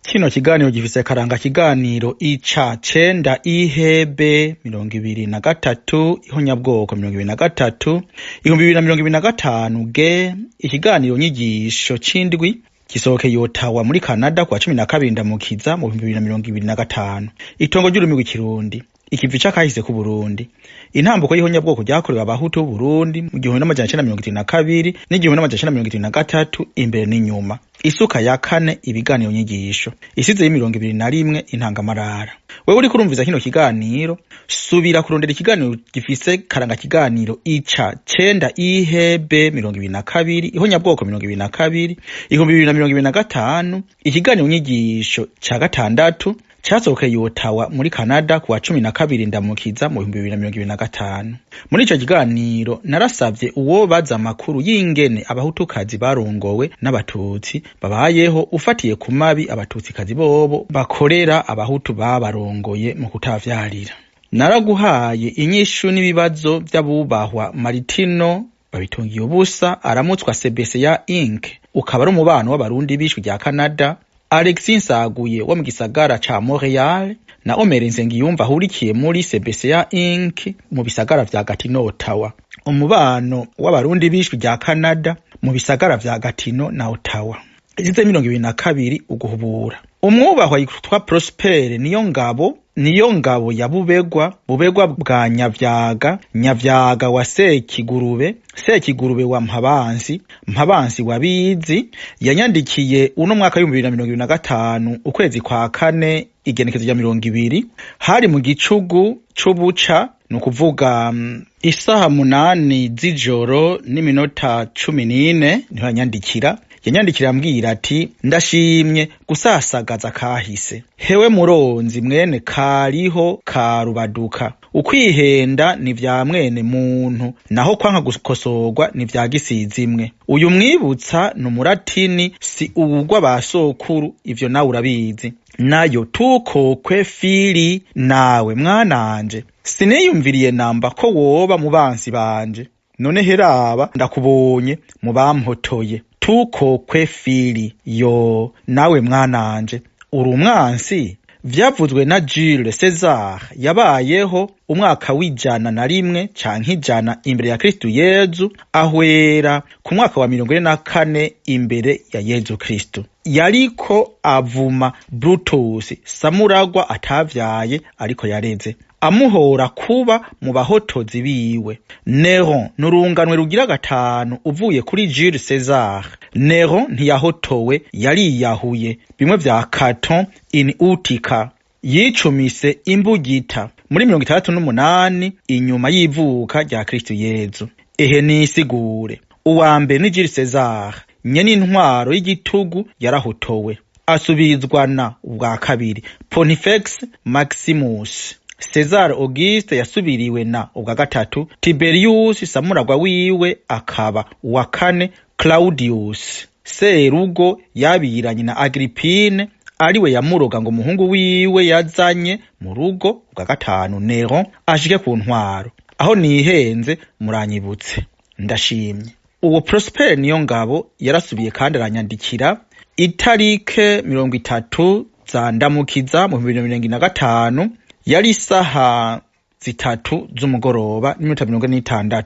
Kino kiganiro gifise karanga kiganiro ica cenda ihebe 23 ihonyabwoko 23 2025 g ikiganiro nyigisho c'indwi gisohokeye Ottawa muri Canada kuwa 12 Ndamukiza mu 2025. Itongo ry'ururimi rw'ikirundi, ikivi c'akahise k'Uburundi, intambuko y'ihonyabwoko ryakorewe abahutu b'Uburundi mu 1972 n'1973, imbere n'inyuma. Isuka ya kane, ibiganiro nyigisho isize y'21, intangamarara. Wewe uriko urumviza kino kiganiro, subira kurondera ikiganiro gifise karanga kiganiro ica cenda ihebe 22 ihonyabwoko 22 2025, ikiganiro nyigisho ca gatandatu casohokeye Ottawa muri Canada kuwa 12 Ndamukiza mu 2025. Muri ico kiganiro narasavye uwo baza amakuru y'ingene abahutukazi barongowe n'abatutsi babayeho, ufatiye ku mabi abatutsikazi bobo bakorera abahutu babarongoye mu kutavyarira. Naraguhaye inyishu n'ibibazo vy'abubahwa Maritino babitungiye ubusa aramutswa CBCA Inc, ukaba ari umubano w'abarundi bishwe rya Canada, Alexis Nsaguye wo mu gisagara ca Montreal na Omer Nsengiyumva ahurikiye muri CBCA Inc mu bisagara vya Gatineau, Ottawa. Umubano w'abarundi bishwe rya Canada mu bisagara vya Gatineau na Ottawa. Izize 22, uguhubura. Umwubahwa yitwa Prosper niyo ngabo, niyo ngabo ya Bubegwa, Bubegwa bwa Nyavyaga, Nyavyaga wa Sekigurube, Sekigurube wa Mpabansi, Mpabansi wa Bizi, yanyandikiye uno mwaka w'2025 ukwezi kwa kane igenekezo rya 20, hari mu gicugu c'ubuca, ni ukuvuga isaha 8 z'ijoro n'iminota 14 niho yanyandikira. Yanyandikira ambwira ati: "Ndashimye gusasagaza kahise. Hewe muronzi mwene kariho karubaduka, ukwihenda ni vya mwene muntu, naho kwanka gukosorwa ni vya gisizimwe. Uyu mwibutsa ni umuratini, si uwugwa ba sokuru, ivyo nawe urabizi. Nayo tukokwe fili nawe mwananje, siniyumviriye namba ko woba mu bansi banje, none heraba ndakubonye mu bampotoye. Tukokwe fili yo nawe mwananje, uri umwansi." Vyavuzwe na Jules César, yabayeho umwaka w'101 canke 100 imbere ya Kristu Yezu, ahwera ku mwaka wa 44 imbere ya Yezu Kristu. Yariko avuma Brutus Samuragwa atavyaye ariko yareze, amuhora kuba mu bahotozi biwe. Neron n'urunganwe rugira gatanu uvuye kuri Jules César. Neron ntiyahotowe, yariyahuye bimwe vya Caton in Utica, yicumise imbugita muri 68 inyuma y'ivuka rya Kristu Yezu. Ehe nisigure: uwa mbere ni Jules César, nyene intwaro y'igitugu, yarahotowe asubizwa na ubwa kabiri Pontifex Maximus Cesar Auguste, yasubiriwe na ubwa gatatu Tiberius Samuragwa wiwe, akaba uwa kane Claudius Serugo yabiranye na Agrippine, ariwe yamuroga ngo umuhungu wiwe yazanye mu rugo ubwa gatanu Neron ashike ku ntwaro. Aho nihenze muranyibutse, ndashimye. Uwo Prosper niyo ngabo yarasubiye kandi aranyandikira itarike 30 za Ndamukiza mu 2025, yari isaha 3 z'umugoroba n'iminota 46.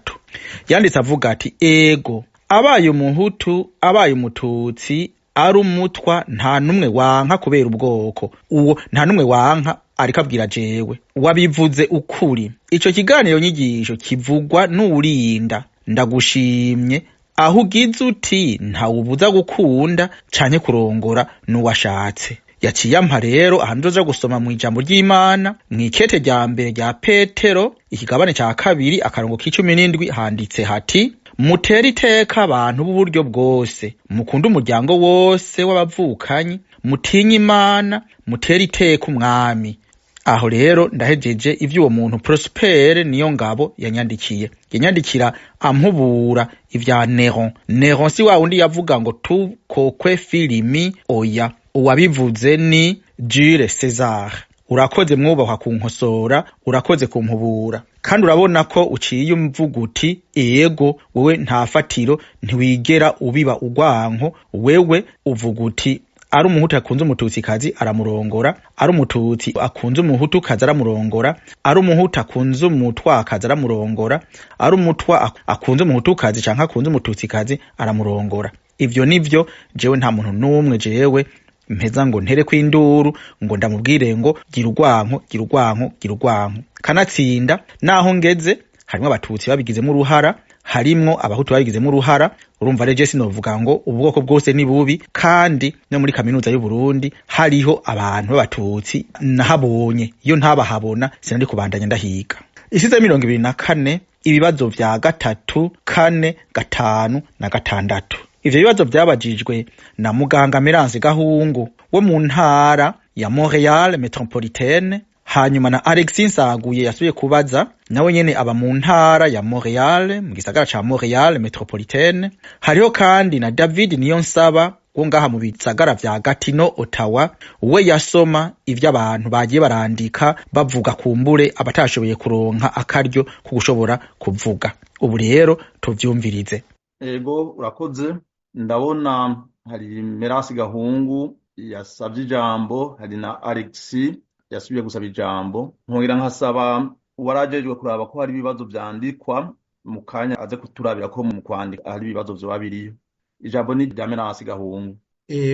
Yanditse avuga ati: "Ego, abaye umuhutu, abaye umututsi, ari umutwa, nta numwe wanka kubera ubwoko. Uwo nta numwe wanka ariko abwira jewe. Wabivuze ukuri. Ico kiganiro nyigisho kivugwa n'uwurinda. Ndagushimye aho ugize uti ntawubuza gukunda canke kurongora n'uwashatse." Yaciye ampa rero ahantu nzoja gusoma mu ijambo ry'Imana, mw'ikete rya mbere rya Petero, ikigabane ca kabiri, akarongo k'17, handitse hati: "Mutere iteka abantu b'uburyo bwose, mukunde umuryango wose w'abavukanyi, mutinye Imana, mutere iteka umwami." Aho rero ndahejeje ivy'uwo muntu Prosper niyo ngabo yanyandikiye. Yanyandikira ampubura ivya Neron. Neron si wa wundi yavuga ngo tukokwe filimi, oya, uwabivuze ni Jules César. Urakoze mwubahwa kunkosora, urakoze kumpubura. Kandi urabona ko uciye umvuga uti ego, wewe nta fatiro, ntiwigera ubiba ugwanko, wewe uvuga uti Ari umuhutu akunze umututsikazi aramurongora, ari umututsi akunze umuhutukazi aramurongora, ari umuhutu akunze umutwakazi aramurongora, ari umutwa akunze umuhutukazi canke akunze umututsikazi aramurongora. Ivyo nivyo jewe nta muntu n'umwe jewe mpeza ngo ntere kw'induru ngo ndamubwire ngo gira urwanko, gira urwanko, gira urwanko. Kanatsinda naho ngeze harimwo abatutsi babigizemo uruhara, harimwo abahutu babigizemo uruhara. Urumva rero je sinovuga ngo ubwoko bwose ni bubi, kandi no muri kaminuza y'u Burundi hariho abantu b'abatutsi nahabonye, iyo ntabahabona sinari kubandanya ndahiga. Isize 24 ibibazo vya 3, 4, 5 na 6. Ivyo bibazo vyabajijwe na muganga Merance Gahungu wo mu ntara ya Montreal Metropolitaine, hanyuma na Alexis Nsaguye yasubiye kubaza nawe nyene aba mu ntara ya Montreal, mu gisagara ca Montreal Metropolitaine. Hariho kandi na David Niyonsaba wo ngaha mu bisagara vya Gatineau, Ottawa, we yasoma ivyo abantu bagiye barandika bavuga kumbure abatashoboye kuronka akaryo ko gushobora kuvuga. Ubu rero tuvyumvirize. Ego, urakoze. Ndabona hari Merasi Gahungu yasavye ijambo, hari na Alexis yasubiye gusaba ijambo. Nkongera nkasaba uwarajejwe kuraba ko hari ibibazo vyandikwa mu kanya aze kuturabira ko mu kwandika hari ibibazo vyoba biriyo. Ijambo ni rya Merasi Gahungu.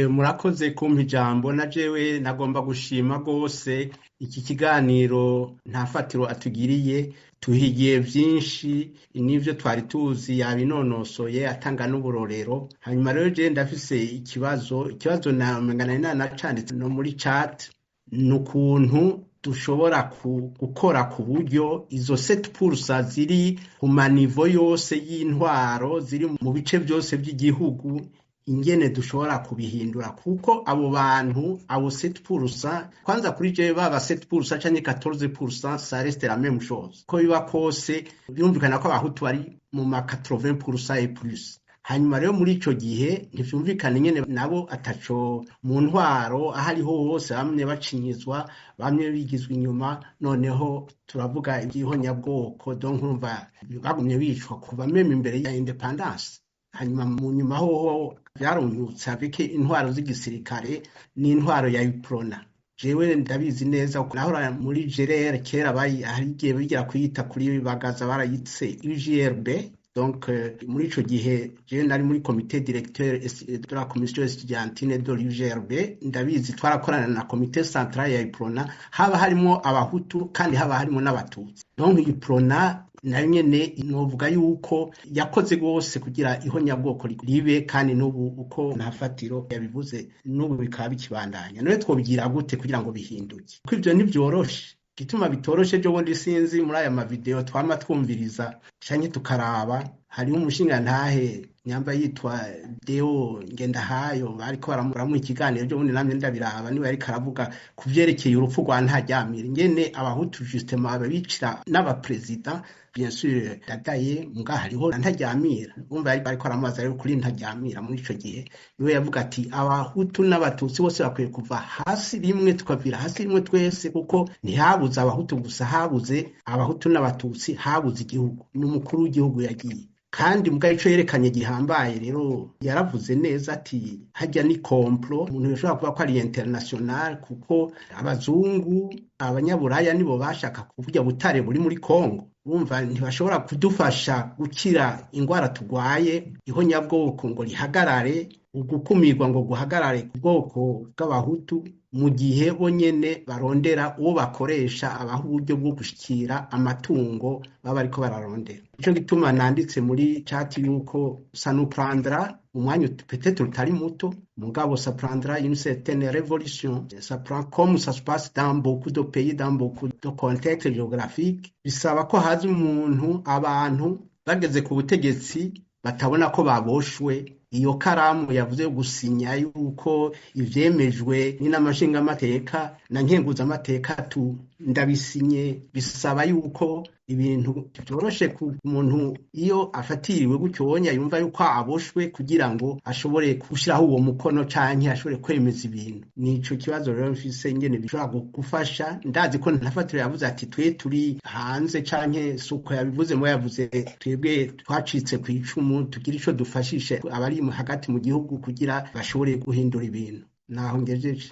Murakoze kumpa ijambo. Na jewe nagomba gushima gose iki kiganiro nta fatiro atugiriye, tuhigiye vyinshi n'ivyo twari tuzi yabinonosoye atanga n'uburorero. Hanyuma rero je ndafise ikibazo namenga nari nanacanditse no muri chat, ni ukuntu dushobora gukora ku buryo izo 7% ziri ku manivo yose y'intwaro ziri mu bice byose by'igihugu, ingene dushobora kubihindura, kuko abo bantu abo 7% kwanza kuri jewe baba 7% canke 14% ça reste la même chose, ko biba kose birumvikana ko abahutu bari mu ma 80% et plus. Hanyuma rero muri ico gihe ntivyumvikana ingene nabo ataco mu ntwaro aho ariho hose bamwe bacinyizwa, bamwe bigizwe inyuma. Noneho turavuga iby'ihonyabwoko, donc urumva bagumye bicwa kuva même imbere ya indépendance. Hanyuma mu nyuma hoho vyarunyutse avec intwaro z'igisirikare n'intwaro ya Uprona. Jewe ndabizi neza, nahora muri GRR kera, hari igihe bigira kuyita kuri Bagaza barayitse UGRB. Donc muri ico gihe jewe nari muri comité directeur de la commission estudiantine de l'UGRB, ndabizi twarakorana na comité central ya Uprona, haba harimo abahutu kandi haba harimo n'abatutsi. Donc Uprona nayo nyene novuga yuko yakoze gose kugira ihonyabwoko ribe, kandi n'ubu uko nta fatiro yabivuze n'ubu bikaba bikibandanya. None twobigira gute kugira ngo bihinduke? Kuko ivyo ntivyoroshe. Igituma bitoroshe, ejo bundi sinzi muri aya mavideo twama twumviriza canke tukaraba, hariho umushingantahe nyamba yitwa Deo Ngendahayo bariko baramuha ikiganiro ejo bundi, namye ndabiraba, niwe yariko aravuga ku vyerekeye urupfu rwa Ntaryamira, ingene abahutu justement babicira n'abaperezida, bien sûr Ndadaye, muga hariho na Ntaryamira. Urumva ariko aramubaza rero kuri Ntaryamira muri ico gihe, niwe yavuga ati abahutu n'abatutsi bose bakwiye kuva hasi rimwe, tukavira hasi rimwe twese, kuko ntihabuze abahutu gusa, habuze abahutu n'abatutsi, habuze igihugu n'umukuru w'igihugu yagiye. Kandi mbwa ico yerekanye gihambaye rero, yaravuze neza ati hajya ni complot, umuntu yoshobora kuvuga ko ari international, kuko abazungu abanyaburaya nibo bashaka kuburya butare buri muri Kongo. Urumva ntibashobora kudufasha gukira ingwara tugwaye, ihonyabwoko ngo rihagarare, ugukumirwa ngo guhagarare ku bwoko bw'abahutu, mu gihe bo nyene barondera uwo bakoresha abaha uburyo bwo gushikira amatungo baba bariko bararondera. Ico gituma nanditse muri chat yuko ça nous prendra umwanya peut-être utari muto, mugabo ça prendra une certaine révolution, ça prend comme ça se passe dans beaucoup de pays, dans beaucoup de contextes géographiques, bisaba ko haza umuntu, abantu bageze ku butegetsi batabona ko baboshwe iyo karamu yavuze gusinya yuko ivyemejwe n'inama nshingamateka na nkenguzamateka tu ndabisinye. Bisaba yuko ibintu byoroshe ku muntu iyo afatiriwe gutyo wonya yumva yuko aboshwe kugira ngo ashobore gushiraho uwo mukono canke ashobore kwemeza ibintu. Nico kibazo rero mfise, ingene bishobora gufasha. Ndazi ko ntafatiro yavuze ati twe turi hanze, canke suko yabivuze, mo yavuze twebwe twacitse ku icumu tugira ico dufashishe abari hagati mu gihugu kugira bashobore guhindura ibintu. Naho ngejeje.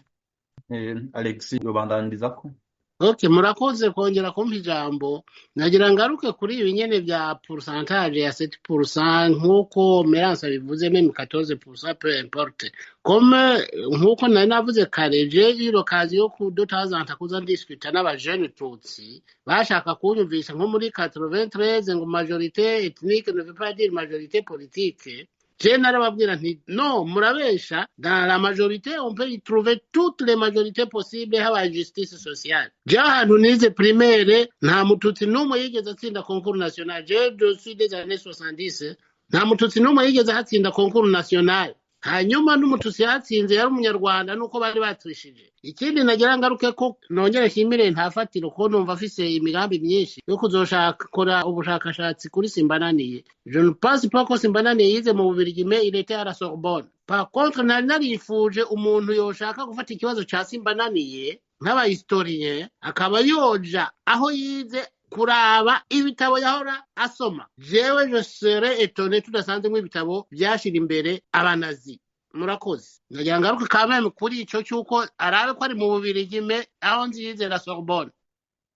Alexis yobandaniriza ko. Ok, murakoze kongera kumpa ijambo. Nagira ngaruke kuri ibi nyene vya pourcentage ya 7% nk'uko Merance abivuze, même 14%, peu importe. Comme nk'uko nari navuze kare, j'ai eu l'occasion yo ku de temps en temps kuza ndiscuta n'aba jeunes tutsi bashaka kunyumvisha nko muri 93 ngo majorité ethnique ne veut pas dire majorité politique. Je narababwira nti no, murabesha, dans la majorité on peut y trouver toutes les majorités possibles habaye justice sociale. Je ahantu nize primaire nta mututsi n'umwe yigeze atsinda concours national. Je suis des années 70, nta mututsi n'umwe yigeze atsinda concours national. Hanyuma n'umututsi yatsinze yari umunyarwanda, nuko bari batwishije. Ikindi nagira ngaruke ko nongere nshimire Ntafatiro, ko numva afise imigambi myinshi yo kuzoshakora ubushakashatsi kuri Simbananiye. Je ne pense pas ko Simbananiye yize mu Bubirigi, mais il était à la Sorbonne. Par contre nari narifuje umuntu yoshaka gufata ikibazo ca Simbananiye nk'abahistorien, akaba yoja aho yize kuraba ibitabo yahora asoma. Jewe je serais étonné tudasanzemwo ibitabo vyashira imbere abanazi. Murakoze. Nagira ngaruke quand même kuri ico cy'uko arabe ko ari mu Bubirigi, mais aho nzi yize la Sorbonne.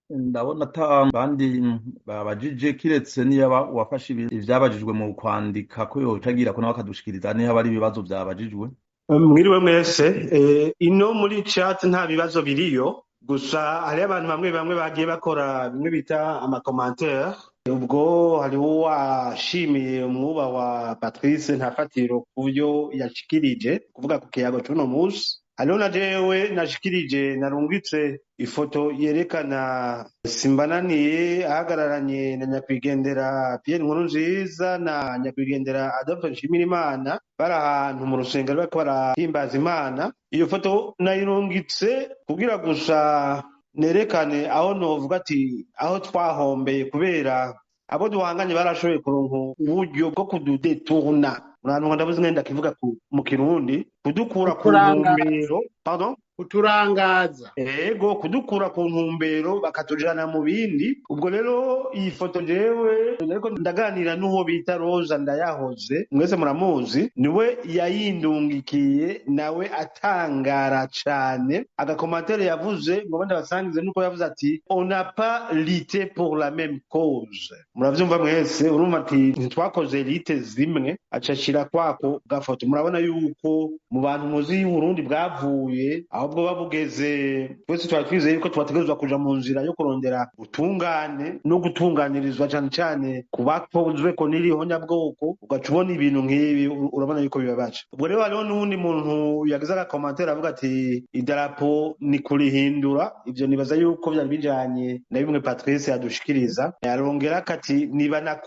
Ndabona ata bandi babajije, kiretse niyaba uwafashe ivyabajijwe mu kwandika ko yocagira ko nawe akadushikiriza niba ari ibibazo vyabajijwe. Mwiriwe mwese. Ino muri chat nta bibazo biriyo, gusa hariho abantu bamwe bamwe bagiye bakora bimwe bita amacommentaires. Ubwo hariho uwashimiye umwuba wa Patrice Ntafatiro ku byo yashikirije kuvuga ku kiyago c'uno musi. Hariho na jewe nashikirije, narungitse ifoto yerekana Simbananiye ahagararanye na nyakwigendera Pierre Nkurunziza na nyakwigendera Adolphe Nshimirimana, bari ahantu mu rusengero bariko barahimbaza Imana. Iyo foto nayirungitse kugira gusa nerekane aho novuga ati aho twahombeye, kubera abo duhanganye barashoboye kuronka uburyo bwo kududétourna. Urantunga, ndabuze ngenda kivuga mu Kirundi, kudukura ku ntumbero, pardon. Kuturangaza. Ego, kudukura ku ntumbero bakatujana mu bindi. Ubwo rero iyi foto jewe ariko ndaganira n'uwo bita Rosa Ndayahoze, mwese muramuzi, niwe yayindungikiye, nawe atangara cane. Agacommentaire yavuze ngo ndabasangize nuko yavuze ati: "On n'a pas lutté pour la même cause." Muravyumva mwese, urumva ati ntitwakoze lutte zimwe. Aca ashira kwako gafoto. Murabona yuko mu bantu muzi y'Uburundi bwavuye aho bwoba bugeze, twese twari twizeye yuko twategerezwa kuja mu nzira yo kurondera ubutungane no gutunganirizwa, cane cane ku bakozweko n'irihonyabwoko, ugaca ubona ibintu nk'ibi, urabona yuko bibabaje. Ubwo rero hariho n'uwundi muntu yagize agacommentaire avuga ati idarapo ni kurihindura. Ivyo nibaza yuko vyari bijanye na bimwe Patrice yadushikiriza. Arongera ati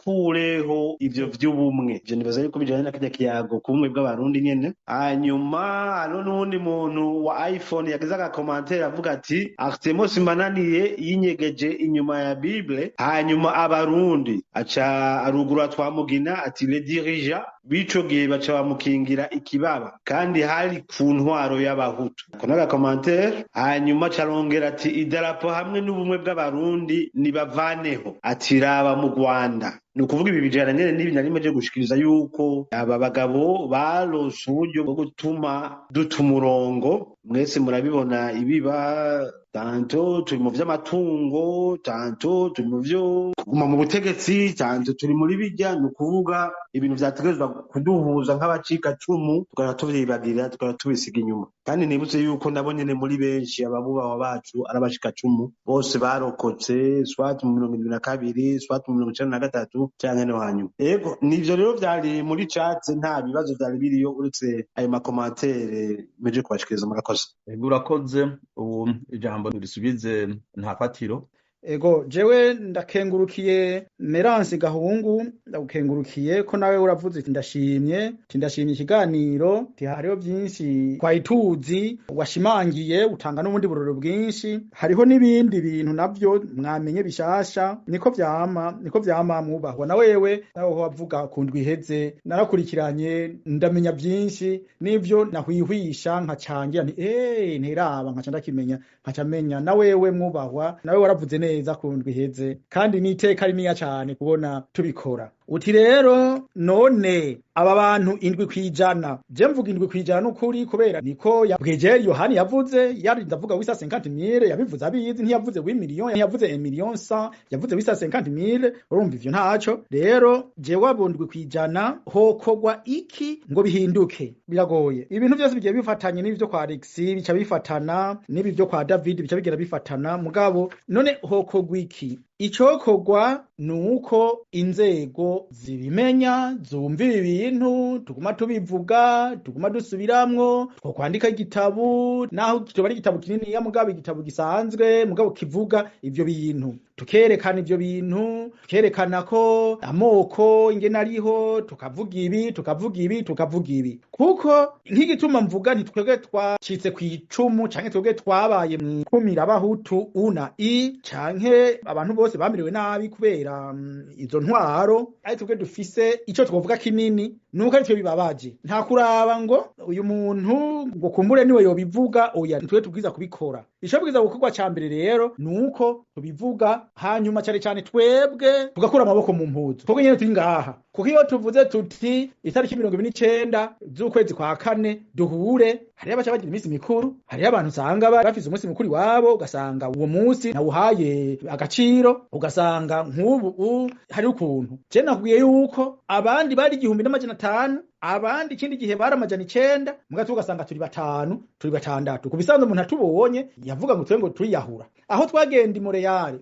nibanakureho ivyo vy'ubumwe. Ivyo nibaza yuko bijanye na kirya kiyago ku bumwe bw'Abarundi nyene. Hanyuma hariho n'uwundi muntu wa iPhone yagize agacommentaire avuga ati Artemo Simbananiye yinyegeje inyuma ya Bible, hanyuma Abarundi aca arugura twamugina ati les dirigeants b'ico gihe baca bamukingira ikibaba kandi hari ku ntwaro y'Abahutu. Ako n'agacommentaire. Hanyuma carongera ati idarapo hamwe n'ubumwe bw'Abarundi nibavaneho, ati raba mu Rwanda. Ni ukuvuga ibi bijana nyene n'ibi nari maze gushikiriza, yuko aba bagabo baronse uburyo bwo gutuma duta umurongo. Mwese murabibona ibiba, tantôt turi mu vy'amatungo, tantôt turi mu vyo kuguma mu butegetsi, tantôt turi muri bijya. Ni ukuvuga ibintu vyategerezwa kuduhuza nk'abacikacumu tukaba tuvyibagira, tukaba tubisiga inyuma. Kandi nibutse yuko nabo nyene muri benshi ababubahwa bacu ari abashikacumu, bose barokotse soit mu 72, soit mu 93 canke no hanyuma. Ego, nivyo rero vyari muri chat, nta bibazo vyari biriyo uretse ayo macommentaires meje kubashikiriza. Murakoze. Ego, urakoze. Ubu ijambo risubize Ntafatiro. Ego, jewe ndakengurukiye Merance Gahungu, ndagukengurukiye ko nawe uravuze uti ndashimye, uti ndashimye ikiganiro, uti hariho byinshi twari washimangiye, utanga n'ubundi buroro bwinshi, hariho n'ibindi bintu navyo mwamenye bishasha. Niko vyama, niko vyama mwubahwa. Na wewe nawe wavuga ku ndwi iheze, narakurikiranye ndamenya byinshi n'ivyo nahwihwisha nkacangira nti ntiraba nkaca ndakimenya, nkaca menya. Na wewe mwubahwa, nawe waravuze neza ku ndwi iheze, kandi ni iteka rininiya cane kubona tubikora. Uti rero none aba bantu 7%, je mvuga 7% n'ukuri kubera niko yabwejeri Yohani yavuze, yari ndavuga wisa 50,000, yabivuze abizi, ntiyavuze 8 million, ntiyavuze 1 million 100, yavuze wisa 50,000. Urumva ivyo ntaco. Rero jewe abo 7% hokogwa iki ngo bihinduke? Biragoye. Ibintu byose bigiye bifatanye n'ibyo kwa Alex bica bifatana n'ibi byo kwa David bica bigera bifatana. Mugabo none hokogwa iki? Icokogwa nuko inzego zibimenya, zumva ibi bintu tuguma tubivuga, tuguma dusubiramwo. Twokwandika igitabu, naho kitoba ari igitabu kininiya, mugabo igitabu gisanzwe, mugabo kivuga ivyo bintu, tukerekana ivyo bintu, tukerekana ko amoko ingene ariho, tukavuga ibi, tukavuga ibi, tukavuga ibi. Kuko nk'igituma mvuga nti twebwe twacitse kw'icumu canke twebwe twabaye mw'ikumira abahutu una i canke abantu bose bamerewe nabi kubera izo ntwaro, ari twebwe dufise ico twovuga kinini, nuko ari twe bibabaje. Nta kuraba ngo uyu muntu ngo kumbure niwe yobivuga, oya, twe tubwiza kubikora. Ico bwiza gukorwa ca mbere rero nuko tubivuga, hanyuma cane cane twebwe tugakura amaboko mu mpuzu, twebwe nyene turi ngaha. Kuko iyo tuvuze tuti itariki 29 z'ukwezi kwa kane duhure, hariyo abaca bagira iminsi mikuru, hariyo abantu usanga bafise umunsi mukuru iwabo, ugasanga uwo munsi nawuhaye agaciro, ugasanga nk'ubu hari ukuntu je nakubwiye yuko abandi bari 1500, abandi ikindi gihe bari 900, mugabo ugasanga turi 5, turi 6. Ku bisanzwe umuntu atubonye yavuga ngo twe ngo turiyahura. Aho twagenda i Montreal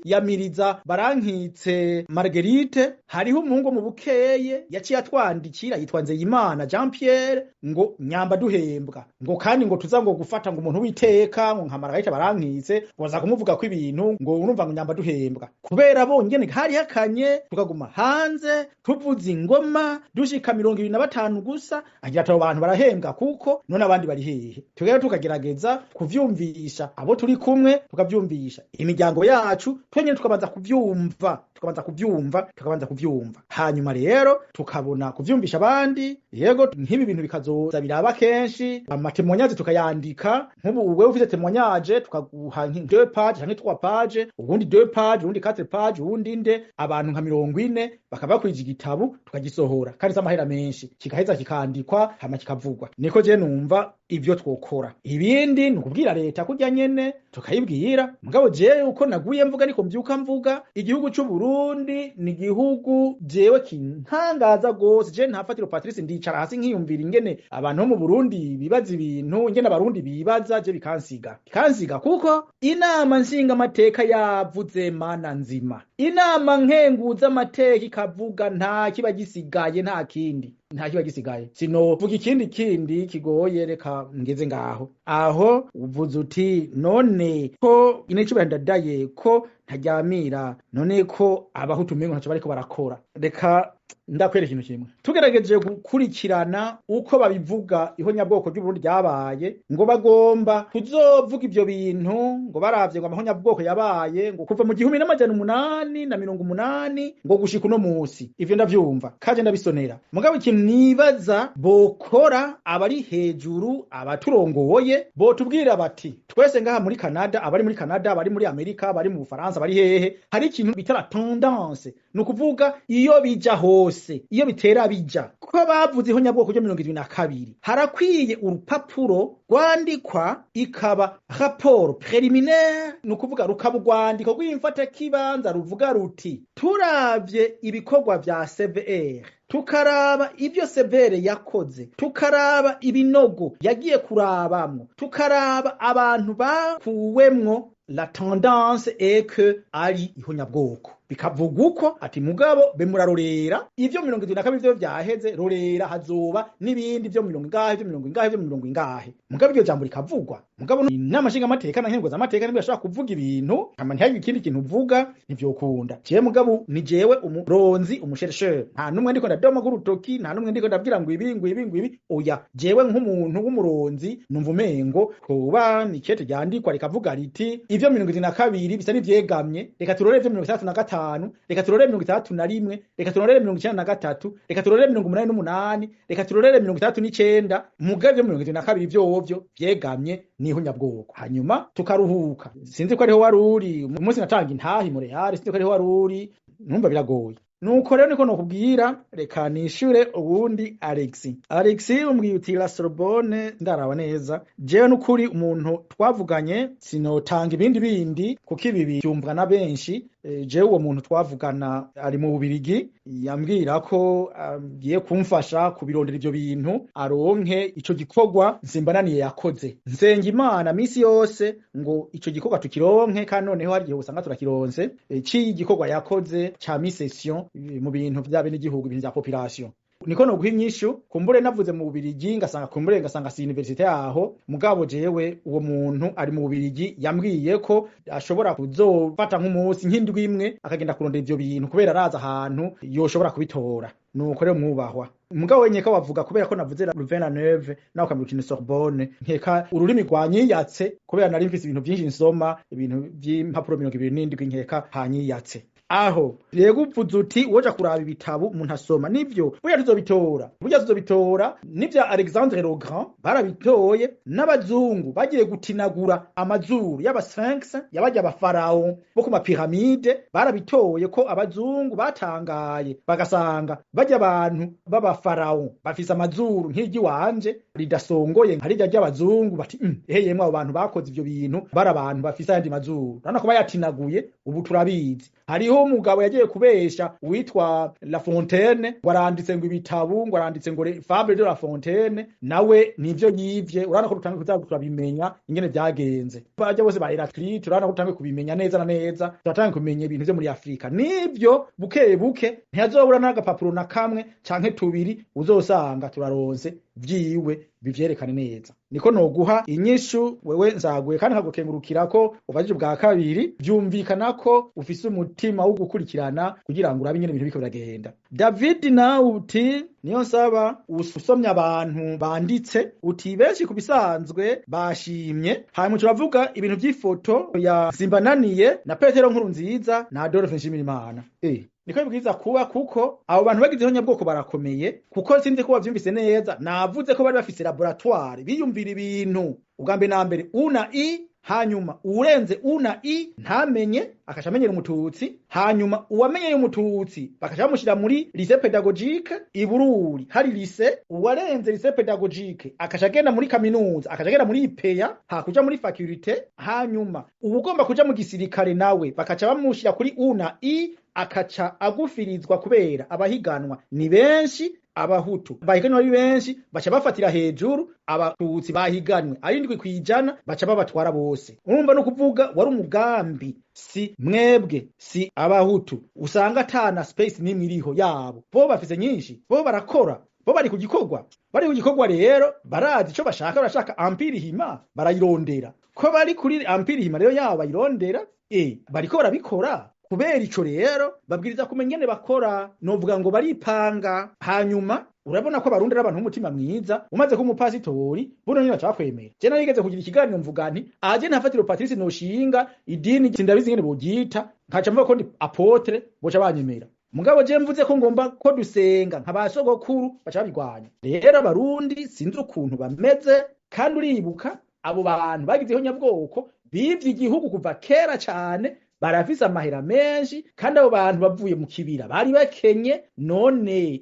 kwiyamiriza Barankitse Marguerite, hariho umuhungu mu bukeye yaciye atwandikira yitwa Nzeyimana Jean Pierre, ngo nyamba duhembwa, ngo kandi ngo tuza ngo gufata ngo umuntu witeka ngo nka Marguerite Barankitse, ngo baza kumuvuga ko ibintu ngo urumva ngo nyamba duhembwa. Kubera bonyene hari hakanye, tukaguma hanze tuvuza ingoma dushika 25 gusa, agira ati abo bantu barahembwa kuko none abandi bari hehe? Tugera tukagerageza kuvyumvisha abo turi kumwe, tukavyumvisha imiryango yacu, twenyene tukabanza kuvyumva, tukabanza kuvyumva, tukabanza kuvyumva, hanyuma rero tukabona kuvyumvisha abandi. Yego, nk'ibi bintu bikazoza biraba kenshi, ama témoignages tukayandika. Nk'ubu wewe ufite témoignage tukaguha nki 2 pages canke 3 pages, ubundi 2 pages, ubundi 4 pages, ubundi nde, abantu nka 40 bakaba bakwije igitabu, tukagisohora, kandi s'amahera menshi, kigaheza kikandikwa hama kikavugwa. Niko je numva ivyo twokora. Ibindi ni ukubwira leta kurya nyene tukayibwira. Mugabo jewe uko naguye mvuga niko mvyuka mvuga, igihugu c'u Burundi ni igihugu jewe kintangaza gose. Je ntafatiro Patrice ndicara hasi nkiyumvira ingene abantu bo mu Burundi bibaza ibintu, ingene abarundi bibaza, je bikansiga, kuko inama nshinga amateka yavuze mana nzima, inama nkenguza amateka ikavuga, nta kiba gisigaye, nta kindi, nta kiba gisigaye. Sinovuga ikindi kindi kigoye, reka ngeze ngaho. Aho uvuze uti none ko ine ndadaye ko ntaryamira, none ko abahutu umengo ntaco bariko barakora, reka ndakwereka ikintu kimwe. Tugerageje gukurikirana uko babivuga, ihonyabwoko ry'Uburundi ryabaye, ngo bagomba kuzovuga ivyo bintu ngo baravye ngo amahonyabwoko yabaye ngo kuva mu 1880 ngo gushika uno musi. Ivyo ndavyumva kaje ndabisonera. Mugabo ikintu nibaza bokora, abari hejuru, abaturongoye, botubwira bati twese ngaha muri Canada, abari muri Canada, abari muri Amerika, abari mu Bufaransa, abari hehe, hari ikintu bita la tendance, ni ukuvuga iyo bija hose, iyo bitera bija. Ko bavuze ihonyabwoko ryo 72, harakwiye urupapuro rwandikwa, ikaba rapport préliminaire, ni ukuvuga rukaba urwandiko rw'imfatakibanza ruvuga ruti turavye ibikorwa vya CVR, tukaraba ivyo CVR yakoze, tukaraba ibinogo yagiye kurabamwo, tukaraba abantu bakuwemwo, la tendance est que ari ihonyabwoko. Bikavuga uko ati mugabo be murarorera, ivyo 72 vyo vyaheze, rorera hazoba n'ibindi vyo mirongo ingahe, vyo mirongo ingahe, vyo mirongo ingahe. Mugabo iryo jambo rikavugwa. Mugabo inama nshinga amateka na nkenguza amateka nibwo yashobora kuvuga ibintu hama ntihagire ikindi kintu uvuga, ntivyokunda. Jewe mugabo ni jewe umuronzi, umu chercheur, nta numwe ndiko ndadoma k'urutoki, nta numwe ndiko ndabwira ngo ibi, ngo ibi, ngo ibi, oya. Jewe nk'umuntu w'umuronzi numva umengo kuba nikete ryandikwa rikavuga riti ivyo 72 bisa n'ivyegamye, reka turore ivyo 65, reka turore 61, reka turore 93, reka turore 88, reka turore 69. Mugabo ivyo 72 vyovyo vyegamye n'ihunyabwoko, hanyuma tukaruhuka. Sinzi ko ariho wari uri umunsi natanga intahi Montreal, sinzi ko ariho wari uri, numva biragoye. Nuko rero niko nokubwira, reka nishure ubundi Alexi. Alexi umbwiye uti la Sorbonne, ndaraba neza. Jewe nukuri umuntu twavuganye sinotanga ibindi bindi kuko ibi byumvwa na benshi. Jewe uwo muntu twavugana ari mu Bubirigi, yambwira ko agiye kumfasha kubirondera ivyo bintu aronke ico gikorwa Nsimbananiye yakoze. Nsenga Imana misi yose ngo ico gikorwa tukironke, kandi noneho hari igihe usanga turakironse c'igikorwa yakoze ca mi-session mu bintu vya benegihugu, ibintu vya population. Niko noguha inyishu. Kumbure navuze mu Bubirigi ngasanga kumbure ngasanga si université yaho, mugabo jewe uwo muntu ari mu Bubirigi yambwiye ko ashobora kuzofata nk'umunsi, nk'indwi imwe, akagenda kurondera ivyo bintu kubera araza ahantu yoshobora kubitora. Nuko rero mwubahwa, mugabo wenyeka wavuga kubera ko navuze la Louvain-la-Neuve nawe ukambwira uti Sorbonne, nkeka ururimi rwanyiyatse kubera nari mfise ibintu vyinshi nsoma, ibintu vy'impapuro 27, nkeka hanyiyatse aho. Rero uvuze uti woja kuraba ibitabo umuntu asoma, nivyo, burya tuzobitora, burya tuzobitora. Nivya Alexandre le Grand barabitoye, n'abazungu bagiye gutinagura amazuru y'aba sphinx, y'abarya abafarao bo ku mapiramide, barabitoye ko abazungu batangaye bagasanga barya abantu b'abafarao bafise amazuru nk'iry'iwanje ridasongoye nka rirya ry'abazungu, bati ehe yemwe, abo bantu bakoze ivyo bintu bari abantu bafise ayandi mazuru. Urabona ko bayatinaguye, ubu turabizi. Hariho umugabo yagiye kubesha uwitwa La Fontaine ngo aranditse ngo ibitabu, ngo aranditse ngo Fable de La Fontaine, nawe nivyo yivye. Urabona ko dutangiye kuza turabimenya ingene vyagenze. Barya bose ba Heraclite, urabona ko dutangiye kubimenya neza na neza, turatangiye kumenya ibintu vyo muri Afrika. Nivyo, buke buke ntihazobura n'agapapuro na kamwe canke tubiri uzosanga turaronse vyiwe bivyerekane neza. Niko noguha inyishu wewe nzaguye, kandi nkagukengurukira ko ubajije ubwa kabiri, vyumvikana ko ufise umutima wo gukurikirana kugira ngo urabe ingene ibintu biriko biragenda. David nawe uti niyo nsaba usomye abantu banditse, uti benshi ku bisanzwe bashimye. Hanyuma turavuga ibintu vy'ifoto ya Simbananiye na Petero Nkurunziza na Adolphe Nshimirimana. Niko bibwiza kuba, kuko abo bantu bagize ihonyabwoko barakomeye, kuko sinzi ko bavyumvise neza. Navuze ko bari bafise laboratoire biyumvira ibintu ubwa mbere na mbere una i, hanyuma uwurenze una i ntamenye, akaca amenyera umututsi, hanyuma uwamenyeye umututsi bakaca bamushyira muri lycée pédagogique ibururi hari lycée, uwarenze lycée pédagogique akaca agenda muri kaminuza, akaca agenda muri IPA hakuja muri faculté, hanyuma uwugomba kuja mu gisirikare nawe bakaca bamushyira kuri una i, akaca agufirizwa kubera abahiganwa ni benshi. Abahutu bahiganwa ari benshi, baca bafatira hejuru abatutsi bahiganwe ari 7%, baca babatwara bose. Urumva no kuvuga wari umugambi, si mwebwe si abahutu usanga atana space nimwe iriho yabo, bo bafise nyinshi, bo barakora, bo bari ku gikorwa, bari ku gikorwa. Rero barazi ico bashaka, barashaka empire hima, barayirondera. Ko bari kuri empire hima rero yabo bayirondera, bariko barabikora. Kubera ico rero babwiriza kumenya ingene bakora, novuga ngo baripanga. Hanyuma urabona ko abarundi ari abantu b'umutima mwiza, umaze kuba umupasitori buno nyine bacakwemera. Je narigeze kugira ikiganiro mvuga nti aje ntafatiro Patrice noshinga idini, sindabizi ingene boryita, nkaca mvuga ko ndi apôtre, boca banyemera. Mugabo je mvuze ko ngomba ko dusenga nka ba sogokuru, baca babigwanya. Rero abarundi sinzi ukuntu bameze. Kandi uribuka abo bantu bagize ihonyabwoko bivye igihugu kuva kera cane, barafise amahera menshi, kandi abo bantu bavuye mu kibira bari bakenye. None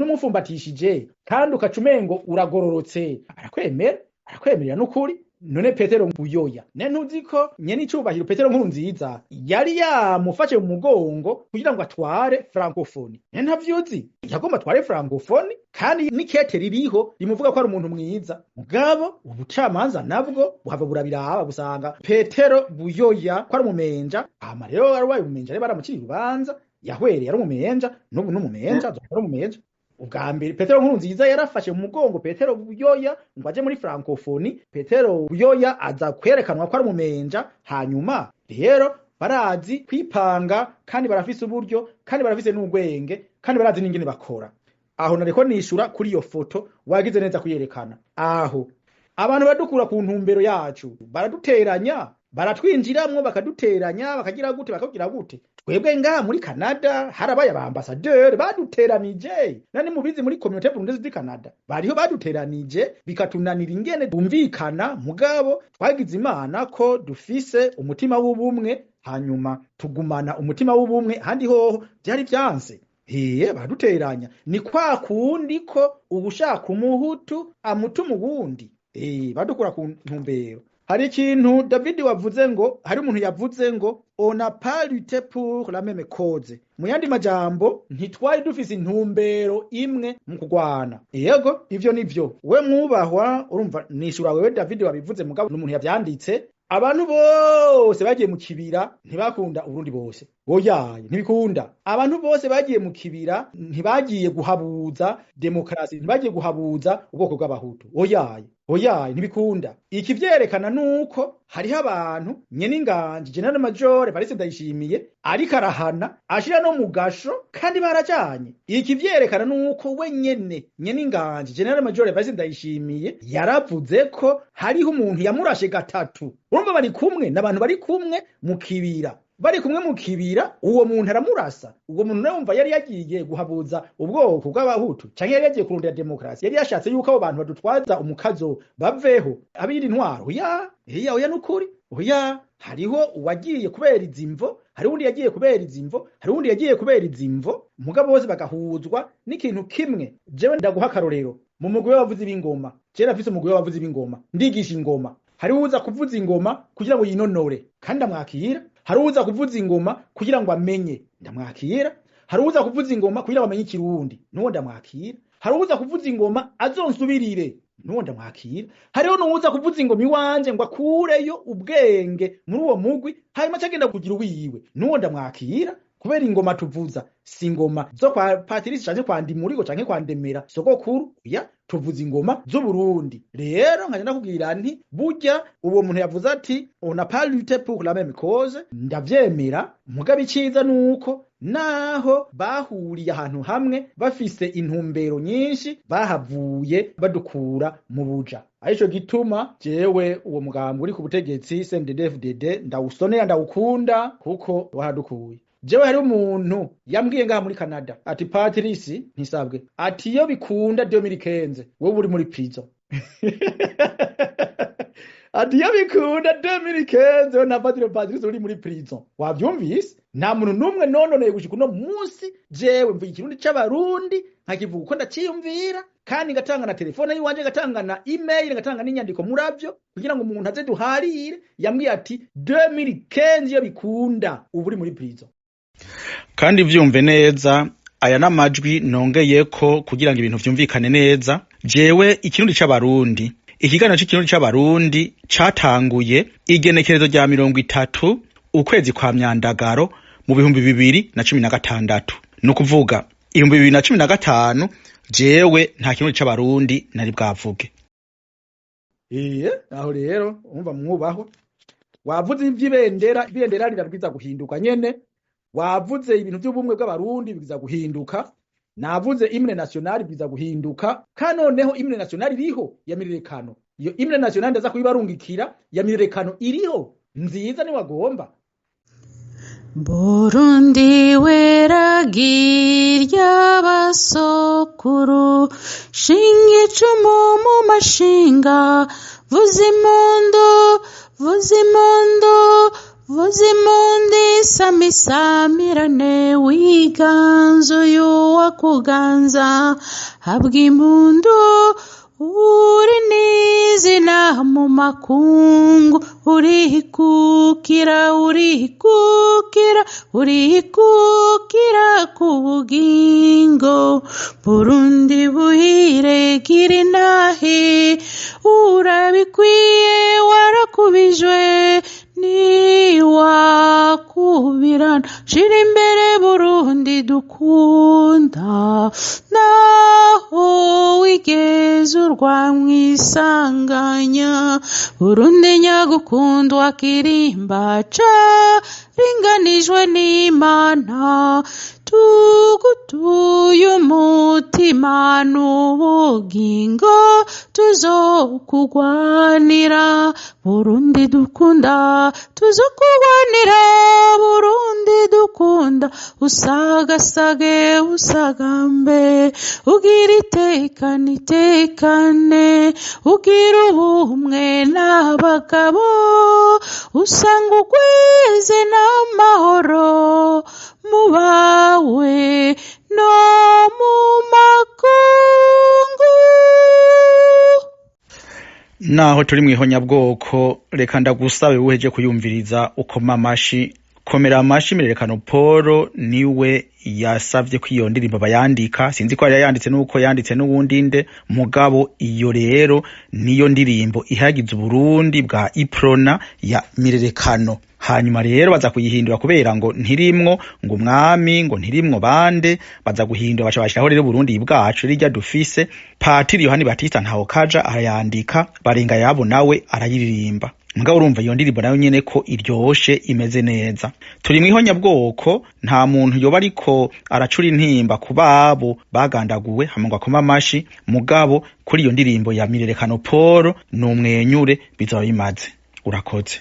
umufumbatishije kandi ukaca umengo uragororotse, arakwemera, arakwemerera n'ukuri. None Petero Buyoya ne ntuzi ko nyene icubahiro Petero Nkurunziza yari yamufashe mu mugongo kugira ngo atware francophonie? Ne ntavyuzi? Yagomba atware francophonie, kandi n'ikete ririho rimuvuga ko ari umuntu mwiza. Mugabo ubucamanza nabwo buhava burabiraba busanga Petero Buyoya ko ari umumenja. Hama rero arabaye umumenja, rero baramuciriye urubanza, yahwereye ari umumenja, n'ubu n'umumenja, azoba ari umumenja. Ubwa mbere Petero Nkurunziza yarafashe mu mugongo Petero Buyoya ngo aje muri francophonie, Petero Buyoya aza kwerekanwa ko ari umumenja. Hanyuma rero barazi kwipanga, kandi barafise uburyo, kandi barafise n'ubwenge, kandi barazi n'ingene bakora. Aho nariko nishura kuri iyo foto, wagize neza kuyerekana. Aho abantu badukura ku ntumbero yacu, baraduteranya. Baratwinjiramwo bakaduteranya, bakagira gute, bakagira gute. Twebwe ngaha muri Canada harabaye aba ambassadeur baduteranije. Nani mubizi muri communauté burundaise du Canada bariho baduteranije, bikatunanira ingene bumvikana. Mugabo twagize Imana ko dufise umutima w'ubumwe, hanyuma tugumana umutima w'ubumwe. Handi hoho vyari vyanse. Hiye baraduteranya, ni kwa kundi ko ubushaka umuhutu amutuma uwundi, badukura ku ntumbero. Hari ikintu David wavuze ngo hari umuntu yavuze ngo on n'a pas lutté pour la même cause. Mu yandi majambo, ntitwari dufise intumbero imwe mu kugwana. Yego, ivyo nivyo. We mwubahwa, urumva nishura wewe David wabivuze, mugabo n'umuntu yavyanditse. Abantu bose bagiye mu kibira ntibakunda Uburundi bose. Oyaye, ntibikunda. Abantu bose bagiye mu kibira ntibagiye guhabuza demokarasi, ntibagiye guhabuza ubwoko bw'abahutu. Oyaye, oyaye, ntibikunda. Ikivyerekana nuko hariho abantu nyene inganji General Major Evariste Ndayishimiye ariko arahana ashira no mu gasho kandi barajanye. Ikivyerekana nuko we nyene nyene inganji General Major Evariste Ndayishimiye yaravuze ko hariho umuntu yamurashe gatatu. Urumva bari kumwe n'abantu bari kumwe mu kibira, bari kumwe mu kibira, uwo muntu aramurasa. Uwo muntu nawe wumva yari yagiye guhabuza ubwoko bw'abahutu canke yari yagiye kurondera demokarasi? Yari yashatse yuko abo bantu badutwaza umukazo baveho abiri intwaro? Oya, iya, oya, nukuri oya. Hariho uwagiye kubera izimvo, hari uwundi yagiye kubera izimvo, hari uwundi yagiye kubera izimvo, mugabo bose bagahuzwa n'ikintu kimwe. Jewe ndaguha akarorero mu mugwi w'abavuzi b'ingoma. Jewe nafise umugwi w'abavuzi b'ingoma, ndigisha ingoma. Hari uwuza kuvuza ingoma kugira ngo yinonore, kandi ndamwakira. Hari uwuza kuvuza ingoma kugira ngo amenye, ndamwakira. Hari uwuza kuvuza ingoma kugira ngo amenye ikirundi, nuwo ndamwakira. Hari uwuza kuvuza ingoma azonsubirire, nuwo ndamwakira. Hariho n'uwuza kuvuza ingoma iwanje ngo akureyo ubwenge muri uwo mugwi, hanyuma acagenda kugira uwiwe, nuwo ndamwakira. Kubera ingoma tuvuza si ingoma zo kwa Patrice canke kwa Ndimurigo canke kwa Ndemera sogokuru, ya tuvuza ingoma z'Uburundi. Rero nkaja ndakubwira nti burya uwo muntu yavuze ati on n'a pas lutté pour la même cause, ndavyemera. Mugabo iciza nuko naho bahuriye ahantu hamwe bafise intumbero nyinshi, bahavuye badukura mu buja. Arico gituma jewe uwo mugambi uri ku butegetsi CNDD-FDD ndawusonera, ndawukunda, kuko waradukuye. Jewe hari umuntu yambwiye ngaha muri Canada ati Patrice ntisabwe, ati iyo bikunda 2015 wewe uri muri prison. Ati iyo bikunda 2015 wewe na Patrice uri muri prison. Wavyumvise? Nta muntu n'umwe nononeye gushika uno munsi. Jewe mvuga ikirundi c'abarundi, nkakivuga uko ndaciyumvira, kandi ngatanga na telefone yiwanje, ngatanga na email, ngatanga n'inyandiko muravyo kugira ngo umuntu aze duharire. Yambwiye ati 2015 iyo bikunda ubu uri muri prison. Kandi vyumve neza, aya n'amajwi nongeyeko kugira ngo ibintu vyumvikane neza. Jewe ikirundi c'abarundi, ikiganiro c'ikirundi c'abarundi catanguye igenekerezo rya 30 ukwezi kwa Myandagaro mu 2016. Ni ukuvuga 2015 jewe nta kirundi c'abarundi nari bwavuge. Iye, aho rero umva mwubaho wavuze ivy'ibendera, ibendera rirabwiza guhinduka nyene. Wavuze ibintu by'ubumwe bw'abarundi biza guhinduka. Navuze hymne national biza guhinduka, kandi noneho hymne national iriho ya mirerekano. Iyo hymne national ndaza kuyibarungikira ya mirerekano, iriho nziza niwagomba. Burundi weragi ry'abasokuru, shinga icumu mu mashinga, vuza impundu, vuza impundu, vuza impundu, isamisamirane, wiganza uyu wakuganza, habwa impundu, uri n'izina mu makungu, urikukira, urikukira, urikukira ku bugingo. Burundi buhire gira inahe, urabikwiye warakubijwe niwakubirana, shira imbere Burundi dukunda, naho wigeze urwa mwisanganya, Burundi nyagukundwa kirimba ca. Ringanijwe n'Imana, tugutuye umutima n'ubugingo, tuzokugwanira Burundi dukunda, tuzokugwanira Burundi dukunda, usagasage usagambe, ugira itekane itekane, ugira ubumwe n'abagabo, usanga ugwize n'amahoro mu bawe no mu makungu. Naho turi mw'ihonyabwoko, reka ndagusabe wuheje kuyumviriza ukoma amashi, komera amashi. Mirerekano Paul niwe yasavye ko iyo ndirimbo bayandika, sinzi ko yari yanditse nuko yanditse n'uwundi nde, mugabo iyo rero niyo ndirimbo ihagize Uburundi bwa Iprona ya Mirerekano. Hanyuma rero baza kuyihindura kubera ngo ntirimwo ngo umwami, ngo ntirimwo bande, baza guhindura baca bashiraho rero Burundi bwacu rirya dufise. Patiri Yohani Batista ntaho kaja arayandika, barenga yabo nawe arayiririmba. Mugabo urumva iyo ndirimbo nayo nyene ko iryoshe, imeze neza. Turi mw'ihonyabwoko, nta muntu yoba ariko aracura intimba ku babo bagandaguwe hama ngo akome amashi, mugabo kuri iyo ndirimbo ya Mirerekano Paul numwenyure bizoba bimaze. Urakoze.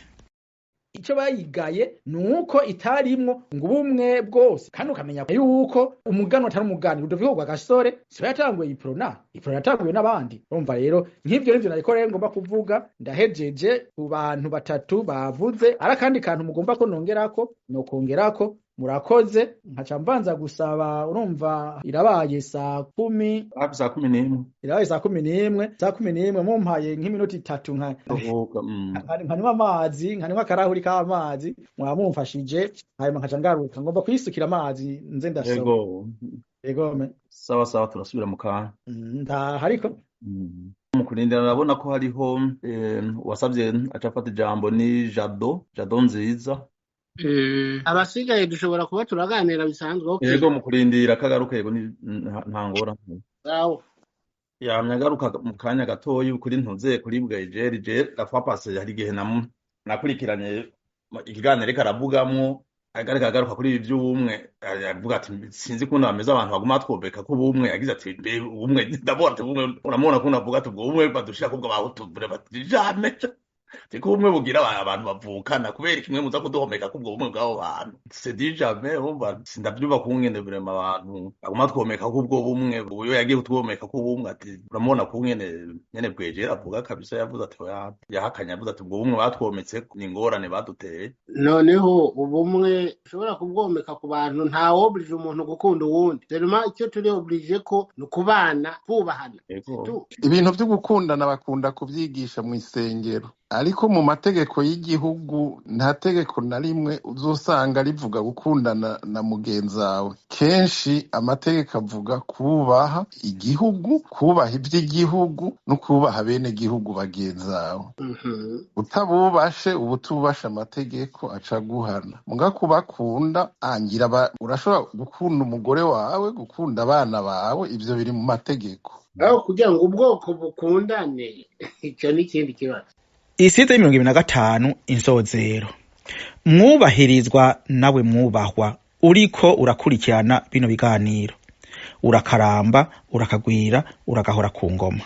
Icyo bayigaye ni uko itarimwo ngo ubumwe bwose, kandi ukamenya yuko umugani atari umugani. Rudoviko Rwagasore siwe yatanguye Iprona, Iprona yatanguye n'abandi. Urumva rero nk'ivyo nivyo nariko rero ngomba kuvuga. Ndahejeje ku bantu batatu bavuze. Ari akandi kantu mugomba ko nongerako, nokongerako? Murakoze. Nkaca mbanza gusaba, urumva irabaye saa 10. Hafi saa 11. Irabaye saa 11, saa 11 mumpaye nk'iminota 3 nka Tuvuga. Nkanywa amazi, nkanywa akarahuri k'amazi, mwaba mumfashije, hanyuma nkaca ngaruka. Ngomba kwisukira amazi nze ndasoma. Yego. Egome. Sawa sawa, turasubira mu kanya. Ndaha ariko. Mu kurindira ndabona ko hariho uwasavye aca afata ijambo, ni Jado, Jado Nziza. Abasigaye dushobora kuba turaganira bisanzwe, okay. Yego, mu kurindira kagaruka, yego, ni nta ngorane. Sawa. Yamye agaruka mu kanya gatoyi kuri ntuze kuri bwejeri je la fois passée, hari igihe nakurikiranye ikiganiro ariko aravugamwo, ariko agaruka kuri ibi by'ubumwe, avuga ati sinzi ukuntu bameze abantu baguma batwobeka ko ubumwe, yagize ati mbe ubumwe, ndabona ati ubumwe, uramubona ukuntu avuga ati ubwo bumwe badushira kubwo abahutu bati jamais, ati ko ubumwe bugira abantu bavukana, kubera kimwe muza kuduhomeka kubwo bumwe bw'abo bantu, c'est dit jamais. Urumva sindavyumva kungene vraiment abantu baguma twomeka ko ubwo bumwe, uyo yagiye kutwomeka ko ubumwe, ati uramubona kungene nyene bwejera avuga kabisa, yavuze ati oya, yahakanye, yavuze ati ubwo bumwe batwometse ni ingorane baduteye. Noneho ubumwe ushobora kubwomeka ku bantu, nta woburije umuntu gukunda uwundi, seulement icyo turi obligé ko ni ukubana kubahana. Yego. Tu Ibintu byo gukundana bakunda kubyigisha mu isengero, ariko mu mategeko y'igihugu nta tegeko na rimwe uzosanga rivuga gukundana na mugenzawe. Kenshi amategeko avuga kubaha igihugu, kubaha iby'igihugu no kubaha bene gihugu bagenzawe. Utabubashe uba utubashe, amategeko aca aguhana. Muga kubakunda angira urashobora gukunda umugore wawe, gukunda abana bawe, ibyo biri mu mategeko. Aho kugira ngo ubwoko bukundane, icyo ni ikindi kibazo. Isize 25 insozero. Mwubahirizwa nawe mwubahwa uriko urakurikirana bino biganiro, urakaramba, urakagwira, uragahora ku ngoma.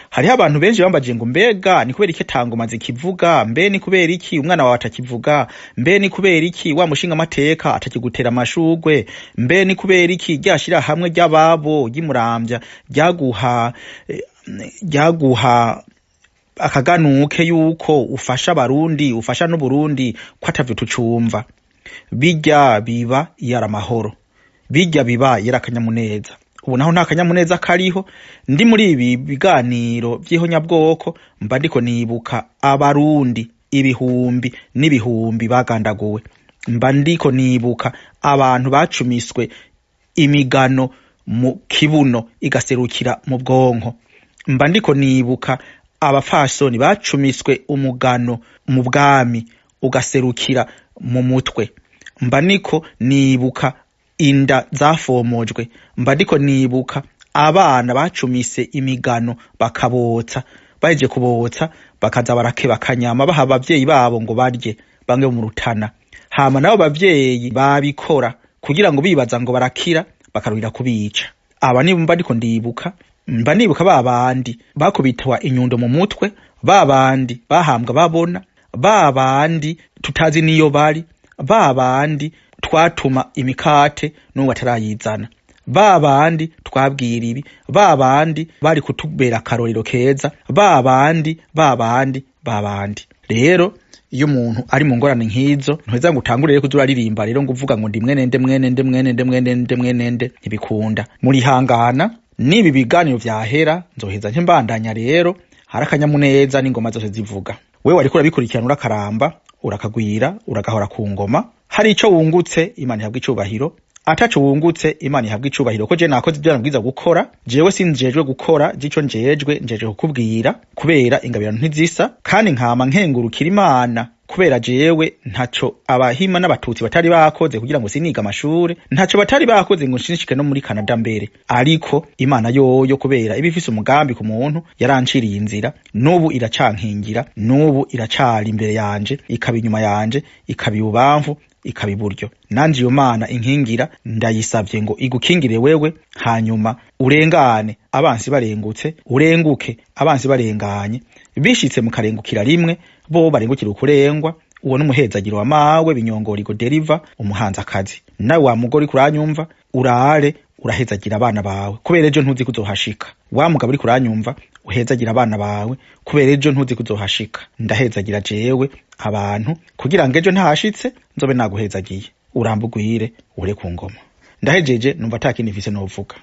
Hariho abantu benshi bambaje ngo mbega ni kubera iki atangoma zikivuga, mbe ni kubera iki umwana wawe atakivuga, mbe ni kubera iki wa mushinga amateka atakigutera amashugwe, mbe ni kubera iki rya shirahamwe ry'ababo ry'Imuramvya ryaguha akaganuke yuko ufasha Abarundi, ufasha n'Uburundi, ko atavyo tucumva. Bijya biba yari amahoro, bijya biba yari akanyamuneza. Ubu naho nta kanyamuneza kariho. Ndi muri ibi biganiro vy'ihonyabwoko mba ndiko nibuka Abarundi ibihumbi n'ibihumbi bagandaguwe, mba ndiko nibuka abantu bacumiswe imigano mu kibuno igaserukira mu bwonko, mba ndiko nibuka abapfasoni bacumiswe umugano mu bwami ugaserukira mu mutwe, mba niko nibuka inda zafomojwe, mba ndiko nibuka abana bacumise imigano bakabotsa, bahejeje kubotsa bakaza barakeba akanyama baha abavyeyi babo ngo barye, bamwe bo mu Rutana. Hama nabo bavyeyi babikora kugira ngo bibaza ngo barakira, bakaruhira kubica. Aba nibumva ndiko ndibuka, mba nibuka ba bandi bakubitwa inyundo mu mutwe, ba bandi bahambwa babona, ba bandi tutazi niyo bari, ba bandi twatuma imikate n'ubu batarayizana, ba bandi twabwira ibi, ba bandi bari kutubera akarorero keza, ba bandi, ba bandi, ba bandi. Rero iyo umuntu ari mu ngorane nk'izo, ntuheza ngo utangure rero kuza uraririmba rero ngo uvuga ngo ndi mwenende, mwenende, mwenende, mwenende, mwenende, ntibikunda. Murihangana, nibi biganiro vyahera nzoheza nce mbandanya. Rero hari akanyamuneza n'ingoma zose zivuga. Wewe wariko urabikurikirana, urakaramba, urakagwira, uragahora ku ngoma. Hari ico wungutse, Imana ihabwa icubahiro. Ataco wungutse, Imana ihabwa icubahiro, ko je nakoze ivyo nabwiza gukora. Jewe sinjejwe gukora jico, njejwe kukubwira, kubera ingabirano ntizisa. Kandi nkama nkengurukira Imana kubera jewe ntaco abahima n'abatutsi batari bakoze kugira ngo siniga amashure, ntaco batari bakoze ngo nshishike no muri Canada mbere. Ariko Imana yoyo, kubera iba ifise umugambi ku muntu, yaranciriye inzira, n'ubu iracankingira, n'ubu iracari imbere yanje, ikaba inyuma yanje, ikaba ibubamfu, ikaba iburyo. Nanje iyo Mana inkingira ndayisavye ngo igukingire wewe, hanyuma urengane abansi barengutse, urenguke abansi barenganye. Bishitse mukarengukira rimwe, bo barengukira ukurengwa. Uwo n'umuhezagiro wa mawe Binyongori Goderiva, umuhanzakazi. Nawe wa mugore uriko uranyumva, urare urahezagira abana bawe, kubera ejo ntuzi kuzohashika. Wa mugabo uriko uranyumva, uhezagira abana bawe, kubera ejo ntuzi kuzohashika. Ndahezagira jewe abantu kugira ngo ejo ntahashitse nzobe naguhezagiye. Urambugwire ure ku ngoma. Ndahejeje, numva atakindi mfise novuga.